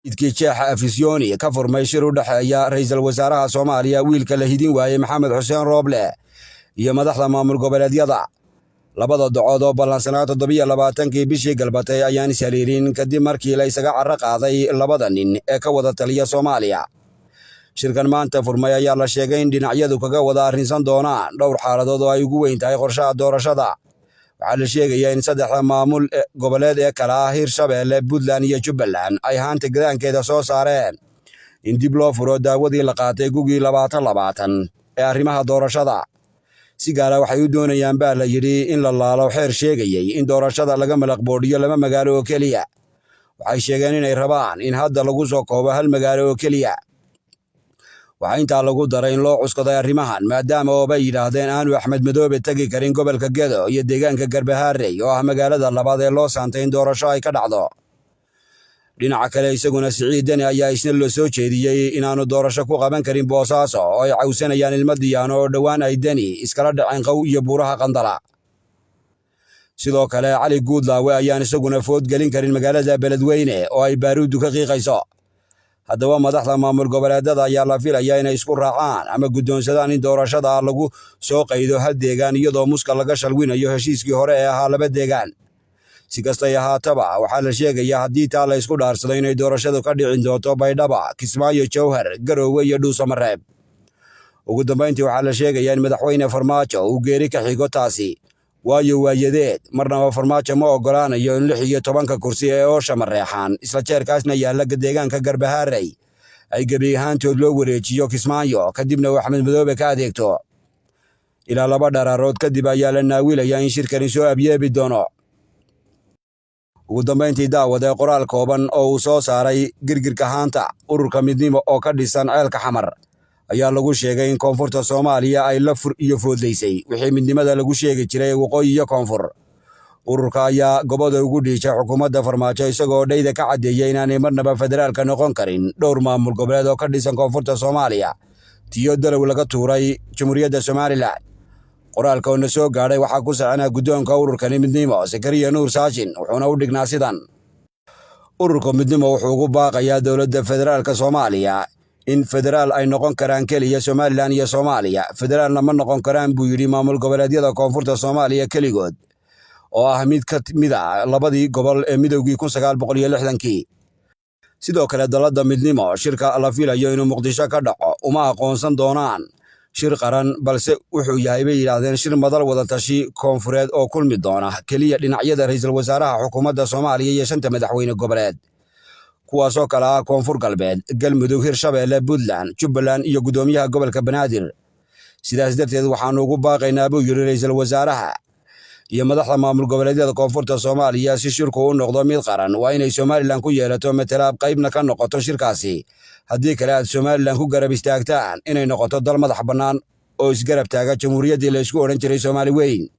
Idkii jeexa Afisyooni ka furmay shir u dhexeeya ra'iisul wasaaraha Soomaaliya, wiilka la hidin waayey, Maxamed Xuseen Rooble, iyo madaxda maamul goboleedyada. Labada docood oo ballansanaa 27-kii bishii galbatay ayaan ishaliilin kadib markii la isaga carro qaaday labada nin ee ka wada taliya Soomaaliya. Shirkan maanta furmay ayaa la sheegay in dhinacyadu kaga wada arrinsan doonaan dhowr xaaladood oo ay ugu weyn tahay qorshaha doorashada. Waxaa la sheegayaa in saddexda maamul goboleed ee kala ah Hirshabeelle, Puntland iyo Jubbaland ay haanta gadaankeeda soo saareen in dib loo furo daawadii la qaatay gugii 2020 ee arrimaha doorashada. Si gaara waxay u doonayaan, baa la yidhi, in la laalo xeer sheegayey in doorashada laga malaqboodhiyo laba magaalo oo keliya. Waxay sheegeen inay rabaan in hadda lagu soo koobo hal magaalo oo keliya. Waxaa intaa lagu daray in loo cuskaday arrimahan maadaama oo, bay yidhaahdeen, aanu Axmed Madoobe tegi karin gobolka Gedo iyo deegaanka Garbahaarey oo ah magaalada labaad ee loo saantay in doorasho ay ka dhacdo. Dhinaca kale, isaguna Siciid Deni ayaa isna loo soo jeediyey inaanu doorasho ku qaban karin Boosaaso oo ay cawsanayaan ilmo Diyaano oo dhowaan ay Deni iskala dhaceen Qaw iyo buuraha Qandala. Sidoo kale, Cali Guudlaawe ayaan isaguna foodgelin karin magaalada Beledweyne oo ay baaruuddu ka qiiqayso. Haddaba, madaxda maamul goboleedada ayaa la filayaa inay isku raacaan ama guddoonsadaan in doorashada lagu soo qaydo hal deegaan, iyadoo muska laga shalwinayo heshiiskii hore ee ahaa laba deegaan. Si kastay ahaataba, waxaa la sheegayaa haddii taa la isku dhaarsado inay doorashadu ka dhicin doonto Baydhaba, Kismaayo, Jowhar, Garoowe iyo Dhuusamareeb. Ugu dambayntii, waxaa la sheegayaa in Madaxweyne Farmaajo uu geeri ka xigo taasi, waayo waayadeed marnaba Farmaajo ma oggolaanayo in 16-ka kursi ee oosha Mareexaan isla jeerkaasna yaalla deegaanka Garbahaarey ay gebi ahaantood loo wareejiyo Kismaayo, kadibna uu Axmed Madoobe ka adeegto. Ilaa 2 dharaarood kadib ayaa la naawilayaa in shirkani soo abyeebi doono. Ugu dambayntii, daawade, qoraal kooban oo uu soo saaray girgirka haanta ururka Midnimo oo ka dhisan ceelka Xamar ayaa lagu sheegay in koonfurta Soomaaliya ay la fur iyo foodlaysay wixii midnimada lagu sheegi jiray waqooyi iyo koonfur. Ururka ayaa goboda ugu dhiijay xukuumadda Farmaajo, isagoo dhayda ka caddeeyey inaanay marnaba federaalka noqon karin dhowr maamul goboleed oo ka dhisan koonfurta Soomaaliya, tiyo dalow laga tuuray Jamhuuriyadda Somalilan. Qoraalka oo na soo gaadhay waxaa ku saxinaa guddoonka ururkani Midnimo, Sakariya Nuur Saajin, wuxuuna u dhignaa sidan: Ururka Midnimo wuxuu ugu baaqayaa dowladda federaalka Soomaaliya in federaal ay noqon karaan keliya Somalilan iyo Soomaaliya. Federaalna ma noqon karaan, buu yidhi, maamul goboleedyada koonfurta Soomaaliya keligood oo ah mid ka mid a labadii gobol ee midowgii 1960-kii. Sidoo kale, dalladda Midnimo shirka la filayo inuu Muqdisho ka dhaco uma aqoonsan doonaan shir qaran, balse wuxuu yahay, bay yidhaahdeen, shir madal wadatashi koonfureed oo kulmi doona keliya dhinacyada ra'iisul wasaaraha xukuumadda Soomaaliya iyo shanta madaxweyne goboleed, kuwaasoo kale ah Koonfur Galbeed, Galmudug, Hirshabeelle, Puntland, Jubbaland iyo guddoomiyaha gobolka Banaadir. Sidaas darteed, waxaanu ugu baaqaynaa, buu yidhi, ra'iisul wasaaraha iyo madaxda maamul goboleedyada koonfurta Soomaaliya, si shirku u noqdo mid qaran, waa inay Somalilan ku yeelato matalaab, qaybna ka noqoto shirkaasi. Haddii kale aad Somalilan ku garab istaagtaan inay noqoto dal madax bannaan oo isgarab taaga jamhuuriyaddii la isku odhan jiray Soomaali weyn.